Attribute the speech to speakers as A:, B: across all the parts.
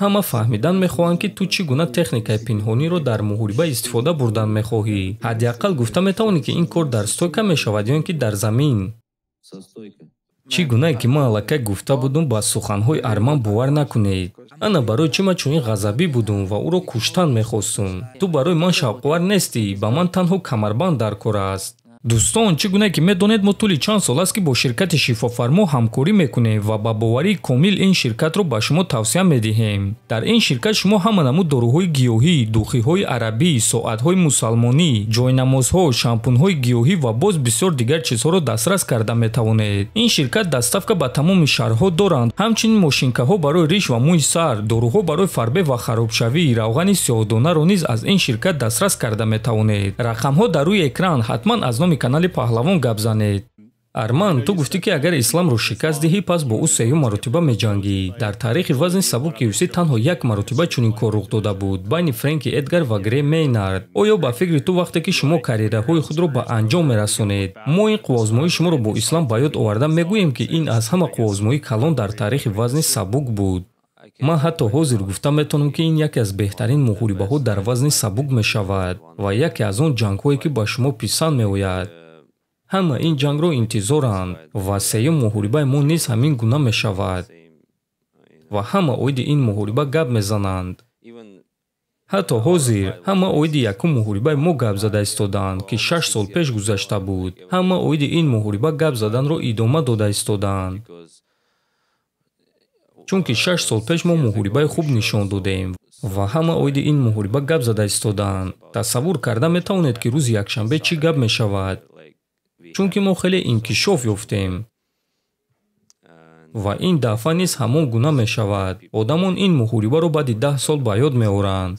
A: Ҳама фаҳмидан мехоҳанд, ки ту чӣ гуна техникаи пинҳониро дар муҳориба истифода бурдан мехоҳӣ. Ҳадди ақал гуфта метавонӣ, ки ин кор дар стойка мешавад ё ин ки дар замин. Чӣ гунае ки ман аллакай гуфта будум, ба суханҳои Арман бовар накунед. Ана барои чӣ ман чунин ғазабӣ будум ва ӯро куштан мехостум. Ту барои ман шавқовар нестӣ, ба ман танҳо камарбанд дар кор аст. Дӯстон, чӣ гунае ки медонед, мо тӯли чанд сол аст, ки бо ширкати Шифофармо ҳамкорӣ мекунем ва ба боварии комил ин ширкатро ба шумо тавсия медиҳем. Дар ин ширкат шумо ҳама намуд доруҳои гиёҳӣ, духиҳои арабӣ, соатҳои мусалмонӣ, ҷойнамозҳо, шампунҳои гиёҳӣ ва боз бисёр дигар чизҳоро дастрас карда метавонед. Ин ширкат доставка ба тамоми шаҳрҳо доранд, ҳамчунин мошинкаҳо барои риш ва мӯи сар, доруҳо барои фарбе ва харобшавӣ, равғани сиёҳдонаро низ аз ин ширкат дастрас карда метавонед. Рақамҳо дар рӯи экран, ҳатман аз номи канали Паҳлавон гап занед. Арман, ту гуфтӣ, ки агар Исламро шикаст диҳӣ, пас бо ӯ сеюм маротиба меҷангӣ. Дар таърихи вазни сабуки UFC танҳо як маротиба чунин кор рух дода буд байни Френки Эдгар ва Грей Мейнард. Оё ба фикри ту, вақте ки шумо карьераҳои худро ба анҷом мерасонед, мо ин қувваозмоии шуморо бо Ислам ба ёд оварда мегӯем, ки ин аз ҳама қувваозмоии калон дар таърихи вазни сабук буд? Ман ҳатто ҳозир гуфта метавонам, ки ин яке аз беҳтарин муҳорибаҳо дар вазни сабук мешавад ва яке аз он ҷангҳое, ки ба шумо писанд меояд. Ҳама ин ҷангро интизоранд ва сеюм муҳорибаи мо низ ҳамин гуна мешавад ва ҳама оиди ин муҳориба гап мезананд. Ҳатто ҳозир ҳама оиди якум муҳорибаи мо гап зада истодаанд, ки 6 сол пеш гузашта буд. Ҳама оиди ин муҳориба гап заданро идома дода истодаанд, чунки 6 сол пеш мо муҳорибаи хуб нишон додем ва ҳама оиди ин муҳориба гап зада истодаанд. Тасаввур карда метавонед, ки рӯзи якшанбе чӣ гап мешавад, чунки мо хеле инкишоф ёфтем ва ин дафъа низ ҳамон гуна мешавад. Одамон ин муҳорибаро баъди 10 сол ба ёд меоранд.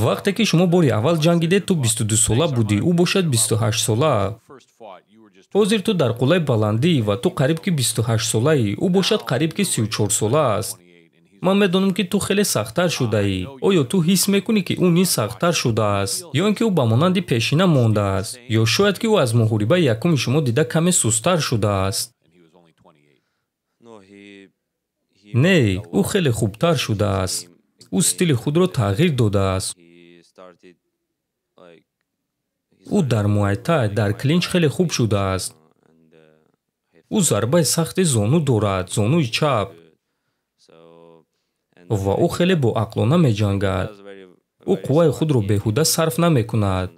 A: Вақте ки шумо бори аввал ҷангидед, ту 22-сола будӣ, ӯ бошад 28-сола. Ҳозир ту дар қуллаи баландӣ ва ту қариб ки 28-солаӣ, ӯ бошад қариб ки 34-сола аст. Ман медонам, ки ту хеле сахттар шудаӣ. Оё ту ҳис мекунӣ, ки ӯ низ сахттар шудааст ё ин ки ӯ ба монанди пешина мондааст, ё шояд ки ӯ аз муҳорибаи якуми шумо дида каме сусттар шудааст? Не, ӯ хеле хубтар шудааст. Ӯ стили худро тағйир додааст. Ӯ дар муайтай, дар клинч хеле хуб шудааст. Ӯ зарбаи сахти зону дорад, зонуи чап, ва ӯ хеле боақлона меҷангад. Ӯ қувваи худро беҳуда сарф намекунад.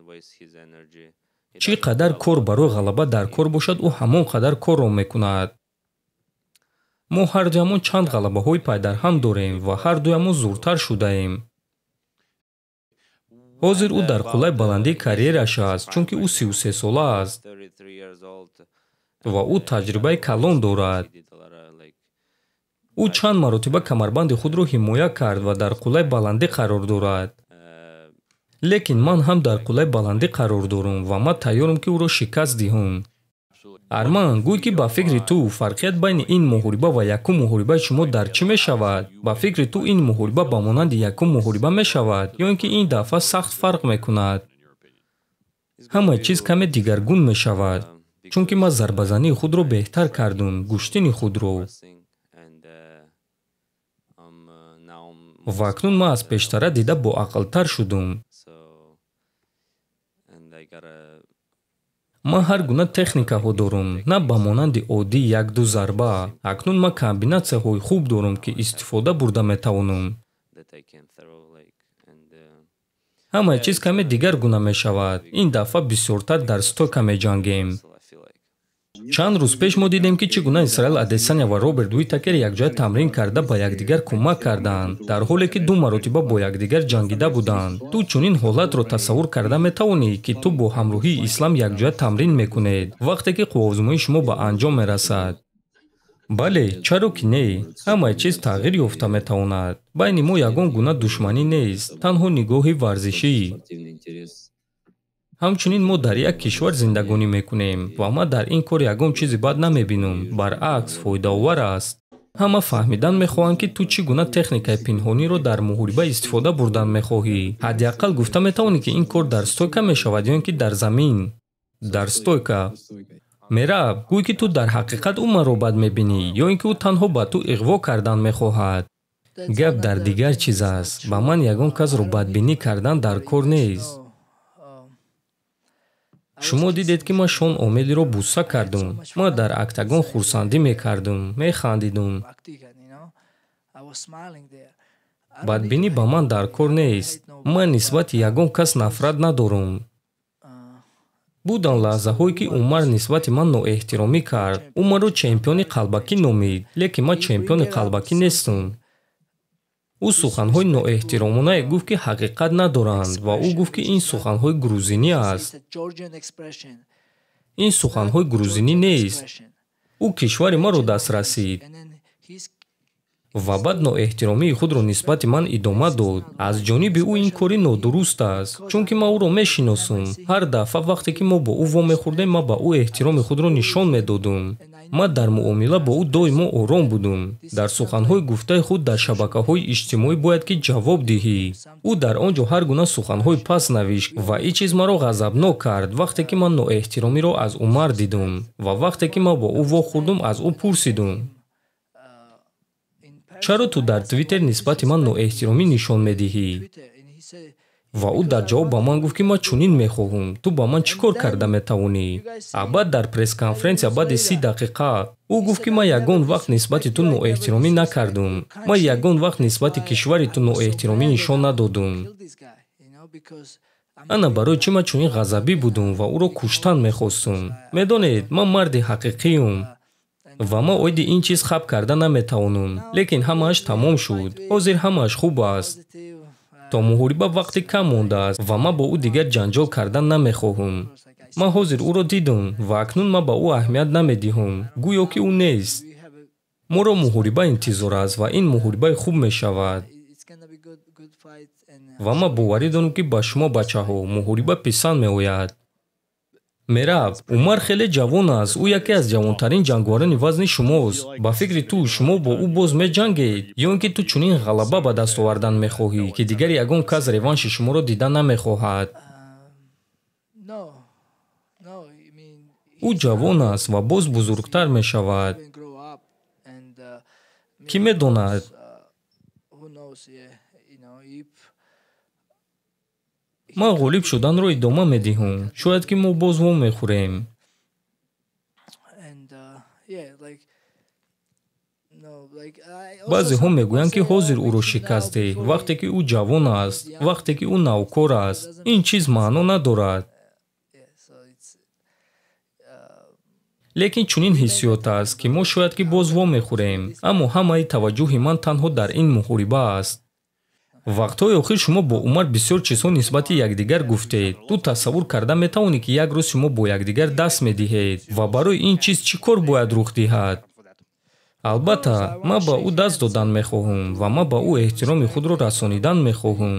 A: Чӣ қадар кор барои ғалаба дар кор бошад, ӯ ҳамон қадар корро мекунад. Мо ҳардуямон чанд ғалабаҳои пайдарҳам дорем ва ҳардуямон зуртар шудаем. Ҳозир ӯ дар қуллаи баландии карьераш аст, чунки ӯ 33-сола аст ва ӯ таҷрибаи калон дорад. Ӯ чанд маротиба камарбанди худро ҳимоя кард ва дар қуллаи баландӣ қарор дорад, лекин ман ҳам дар қуллаи баландӣ қарор дорам ва ман тайёрам, ки ӯро шикаст диҳам. Арман, гӯй, ки ба фикри ту фарқият байни ин муҳориба ва якум муҳорибаи шумо дар чӣ мешавад? Ба фикри ту, ин муҳориба ба монанди якум муҳориба мешавад ё ин ки ин дафъа сахт фарқ мекунад? Ҳама чиз каме дигаргун мешавад, чунки ман зарбазании худро беҳтар кардум, гӯштини худро, ва акнун ман аз пештара дида боақлтар шудум. Ман ҳар гуна техникаҳо дорум, на ба монанди оддӣ як-ду зарба. Акнун ман комбинатсияҳои хуб дорум, ки истифода бурда метавонам. Ҳамаи чиз каме дигар гуна мешавад. Ин дафъа бисёртар дар стойка меҷангем. Чанд рӯз пеш мо дидем, ки чӣ гуна Исраил Адесаня ва Роберт Уитакер якҷоя тамрин карда, ба якдигар кӯмак карданд, дар ҳоле ки ду маротиба бо якдигар ҷангида буданд. Ту чунин ҳолатро тасаввур карда метавонӣ, ки ту бо ҳамроҳии Ислам якҷоя тамрин мекунед, вақте ки қувваозмоии шумо ба анҷом мерасад? Бале, чаро ки не? Ҳамаи чиз тағйир ёфта метавонад. Байни мо ягон гуна душманӣ нест, танҳо нигоҳи варзишӣ. Ҳамчунин мо дар як кишвар зиндагонӣ мекунем ва ман дар ин кор ягон чизи бад намебинам, баръакс, фоидаовар аст. Ҳама фаҳмидан мехоҳанд, ки ту чӣ гуна техникаи пинҳониро дар муҳориба истифода бурдан мехоҳӣ. Ҳадди ақал гуфта метавонӣ, ки ин кор дар стойка мешавад ё ин ки дар замин? Дар стойка. Мераб, гӯй, ки ту дар ҳақиқат ӯ маро бад мебинӣ ё ин ки ӯ танҳо ба ту иғво кардан мехоҳад? Гап дар дигар чиз аст. Ба ман ягон касро бадбинӣ кардан дар кор нест. Шумо дидед, ки ман Шон Омелиро бӯса кардум. Ман дар октагон хурсандӣ мекардум, механдидум. Бадбинӣ ба ман дар кор нест. Ман нисбати ягон кас нафрат надорам. Буданд лаҳзаҳое, ки Умар нисбати ман ноэҳтиромӣ кард. Ӯ маро чемпиони қалбакӣ номид, лекин ман чемпиони қалбакӣ нестам. Ӯ суханҳои ноэҳтиромонае гуфт, ки ҳақиқат надоранд, ва ӯ гуфт, ки ин суханҳои грузинӣ аст. Ин суханҳои грузинӣ нест. Ӯ кишвари маро даст расид ва баъд ноэҳтиромии худро нисбати ман идома дод. Аз ҷониби ӯ ин кори нодуруст аст, чунки ман ӯро мешиносам. Ҳар дафъа вақте ки мо бо ӯ вомехӯрдем, ман ба ӯ эҳтироми худро нишон медодум. Ман дар муомила бо ӯ доимо ором будум. Дар суханҳои гуфтаи худ дар шабакаҳои иҷтимоӣ бояд ки ҷавоб диҳӣ. Ӯ дар он ҷо ҳар гуна суханҳои паст навишт ва ин чиз маро ғазабнок кард вақте ки ман ноэҳтиромиро аз Умар дидум ва вақте ки ман бо ӯ вохӯрдум, аз ӯ пурсидум: чаро ту дар Твиттер нисбати ман ноэҳтиромӣ нишон медиҳӣ? Ва ӯ дар ҷавоб ба ман гуфт, ки ман чунин мехоҳам, ту ба ман чӣ кор карда метавонӣ? А баъд дар пресс-конференсия баъди 30 дақиқа ӯ гуфт, ки ман ягон вақт нисбати ту ноэҳтиромӣ накардум, ман ягон вақт нисбати кишвари ту ноэҳтиромӣ нишон надодум. Ана барои чӣ ман чунин ғазабӣ будум ва ӯро куштан мехостум. Медонед, ман марди ҳақиқиюм ва ман оиди ин чиз хаб карда наметавонам, лекин ҳамааш тамом шуд. Ҳозир ҳамааш хуб аст. То муҳориба вақти кам мондааст ва ман бо ӯ дигар ҷанҷол кардан намехоҳам. Ман ҳозир ӯро дидум ва акнун ман ба ӯ аҳамият намедиҳам, гӯё ки ӯ нест. Моро муҳориба интизор аст ва ин муҳорибаи хуб мешавад. Ва ман боварӣ дорам, ки ба шумо, бачаҳо, муҳориба писанд меояд. Мераб, Умар хеле ҷавон аст. Ӯ яке аз ҷавонтарин ҷанговарони вазни шумост. Ба фикри ту, шумо бо ӯ боз меҷангед ё ин ки ту чунин ғалаба ба даст овардан мехоҳӣ, ки дигар ягон кас реванши шуморо дида намехоҳад? Ӯ ҷавон аст ва боз бузургтар мешавад. Кӣ медонад? Ман ғолиб шуданро идома медиҳам. Шояд ки мо боз вомехӯрем. Баъзеҳо мегӯянд, ки ҳозир ӯро шикаст деҳ, вақте ки ӯ ҷавон аст, вақте ки ӯ навкор аст. Ин чиз маъно надорад. Лекин чунин ҳиссиёт аст, ки мо шояд ки боз вомехӯрем, аммо ҳамаи таваҷҷӯҳи ман танҳо дар ин муҳориба аст. Вақтҳои охир шумо бо Умар бисёр чизҳо нисбати якдигар гуфтед. Ту тасаввур карда метавонӣ, ки як рӯз шумо бо якдигар даст медиҳед ва барои ин чиз чӣ кор бояд рух диҳад? Албатта, ман ба ӯ даст додан мехоҳам ва ман ба ӯ эҳтироми худро расонидан мехоҳам.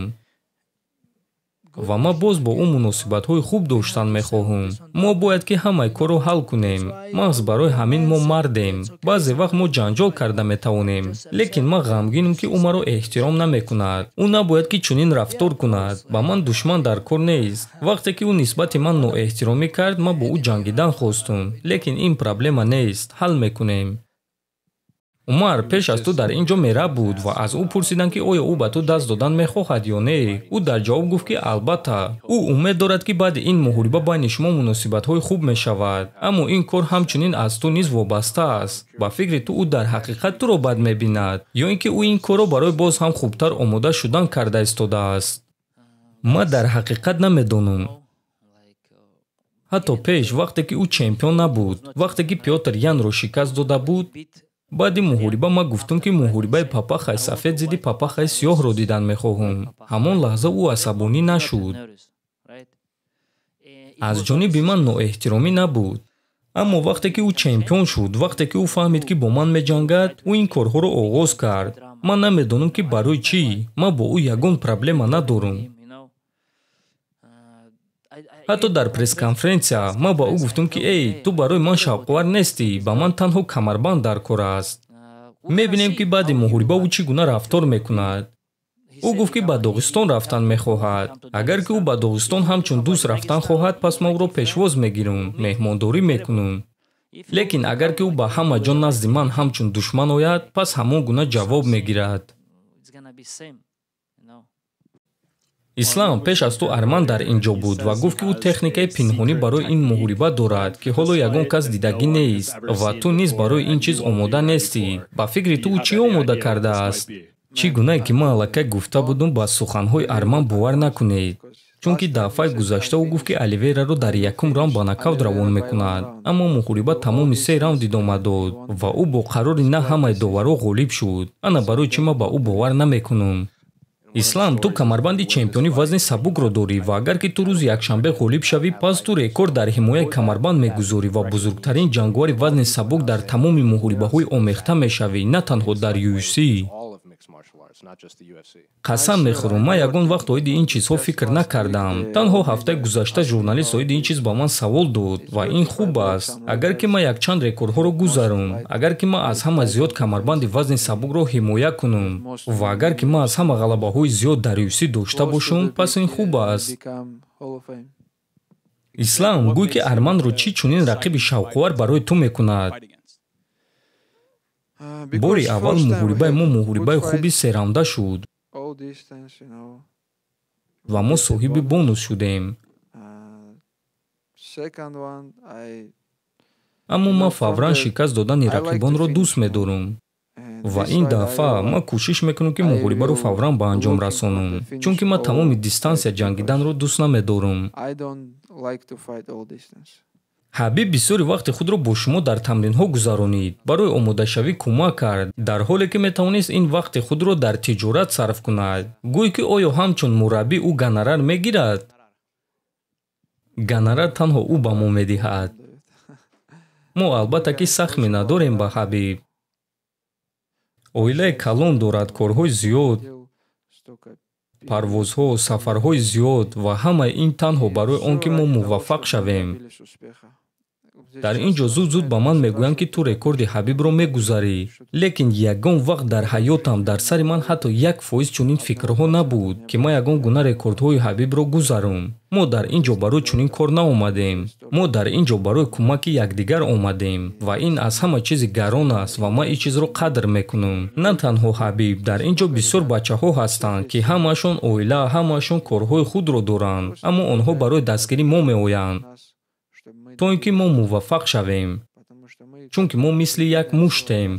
A: Ва ман боз бо ӯ муносибатҳои хуб доштан мехоҳам. Мо бояд ки ҳамаи корро ҳал кунем. Маҳз барои ҳамин мо мардем. Баъзе вақт мо ҷанҷол карда метавонем, лекин ман ғамгинам, ки ӯ маро эҳтиром намекунад. Ӯ набояд ки чунин рафтор кунад. Ба ман душман дар кор нест. Вақте ки ӯ нисбати ман ноэҳтиромӣ кард, ман бо ӯ ҷангидан хостум, лекин ин проблема нест, ҳал мекунем. Умар, пеш аз ту дар ин ҷо Мераб буд ва аз ӯ пурсиданд, ки оё ӯ ба ту даст додан мехоҳад ё не. Ӯ дар ҷавоб гуфт, ки албатта. Ӯ умед дорад, ки баъди ин муҳориба байни шумо муносибатҳои хуб мешавад, аммо ин кор ҳамчунин аз ту низ вобаста аст. Ба фикри ту, ӯ дар ҳақиқат туро бад мебинад ё ин ки ӯ ин корро барои боз ҳам хубтар омода шудан карда истодааст? Ман дар ҳақиқат намедонам. Ҳатто пеш, вақте ки ӯ чемпион набуд, вақте ки Пётр Янро шикаст дода буд, баъди муҳориба ман гуфтум, ки муҳорибаи папахаи сафед зидди папахаи сиёҳро дидан мехоҳам. Ҳамон лаҳза ӯ асабонӣ нашуд. Аз ҷониби ман ноэҳтиромӣ набуд. Аммо вақте ки ӯ чемпион шуд, вақте ки ӯ фаҳмид, ки бо ман меҷангад, ӯ ин корҳоро оғоз кард. Ман намедонам, ки барои чӣ. Ман бо ӯ ягон проблема надорам. Ҳатто дар пресс-конференсия ман ба ӯ гуфтум, ки эй, ту барои ман шавқовар нестӣ, ба ман танҳо камарбанд дар кор аст. Мебинем, ки баъди муҳориба ӯ чӣ гуна рафтор мекунад. Ӯ гуфт, ки ба Доғистон рафтан мехоҳад. Агар ки ӯ ба Доғистон ҳамчун дӯст рафтан хоҳад, пас ман ӯро пешвоз мегирам, меҳмондорӣ мекунам. Лекин агар ки ӯ ба ҳама ҷо назди ман ҳамчун душман ояд, пас ҳамон гуна ҷавоб мегирад. Ислам, пеш аз ту Арман дар ин ҷо буд ва гуфт, ки ӯ техникаи пинҳонӣ барои ин муҳориба дорад, ки ҳоло ягон кас дидагӣ нест, ва ту низ барои ин чиз омода нестӣ. Ба фикри ту, ӯ чӣ омода кардааст? Чӣ гунае ки ман аллакай гуфта будум, ба суханҳои Арман бовар накунед, чунки дафъаи гузашта ӯ гуфт, ки Оливейраро дар якум раунд ба нокаут равон мекунад, аммо муҳориба тамоми се раунд идома дод ва ӯ бо қарори на ҳамаи доварҳо ғолиб шуд. Ана барои чӣ ман ба ӯ бовар намекунам. Ислам, ту камарбанди чемпиони вазни сабукро дорӣ ва агар ки ту рӯзи якшанбе ғолиб шавӣ, пас ту рекорд дар ҳимояи камарбанд мегузорӣ ва бузургтарин ҷанговари вазни сабук дар тамоми муҳорибаҳои омехта мешавӣ, на танҳо дар UFC. Қасам мехӯрам, ман ягон вақт оиди ин чизҳо фикр накардам. Танҳо ҳафтаи гузашта журналист оиди ин чиз ба ман савол дод ва ин хуб аст. Агар ки ман якчанд рекордҳоро гузарам, агар ки ман аз ҳама зиёд камарбанди вазни сабукро ҳимоя кунам ва агар ки ман аз ҳама ғалабаҳои зиёд дар UFC дошта бошам, пас ин хуб аст. Ислам, гӯй, ки Арманро чӣ чунин рақиби шавқовар барои ту мекунад? Бори аввал муҳорибаи мо муҳорибаи хуби сераунда шуд ва мо соҳиби бонус шудем. Аммо ман фавран шикаст додани рақибонро дӯст медорам ва ин дафъа ман кӯшиш мекунам, ки муҳорибаро фавран ба анҷом расонам, чунки ман тамоми дистансия ҷангиданро дӯст намедорам. Ҳабиб бисёри вақти худро бо шумо дар тамринҳо гузаронид, барои омодашавӣ кӯмак кард, дар ҳоле ки метавонист ин вақти худро дар тиҷорат сарф кунад. Гӯй, ки оё ҳамчун мураббӣ ӯ гонорар мегирад? Гонорар танҳо ӯ ба мо медиҳад. Мо албатта ки сахт миннатдорем ба Ҳабиб. Оилаи калон дорад, корҳои зиёд, парвозҳо, сафарҳои зиёд ва ҳамаи ин танҳо барои он ки мо муваффақ шавем. Дар ин ҷо зуд-зуд ба ман мегӯянд, ки ту рекорди Ҳабибро мегузарӣ, лекин ягон вақт дар ҳаётам дар сари ман ҳатто 1% чунин фикрҳо набуд, ки ман ягон гуна рекордҳои Ҳабибро гузарам. Мо дар ин ҷо барои чунин кор наомадем. Мо дар ин ҷо барои кӯмаки якдигар омадем ва ин аз ҳама чизи гарон аст ва ман ин чизро қадр мекунам. На танҳо Ҳабиб, дар ин ҷо бисёр бачаҳо ҳастанд, ки ҳамаашон оила, ҳамаашон корҳои худро доранд, аммо онҳо барои дастгирии мо меоянд, то ин ки мо муваффақ шавем, чунки мо мисли як муштем.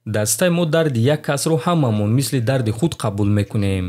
A: Дастаи мо дарди як касро ҳамамон мисли дарди худ қабул мекунем.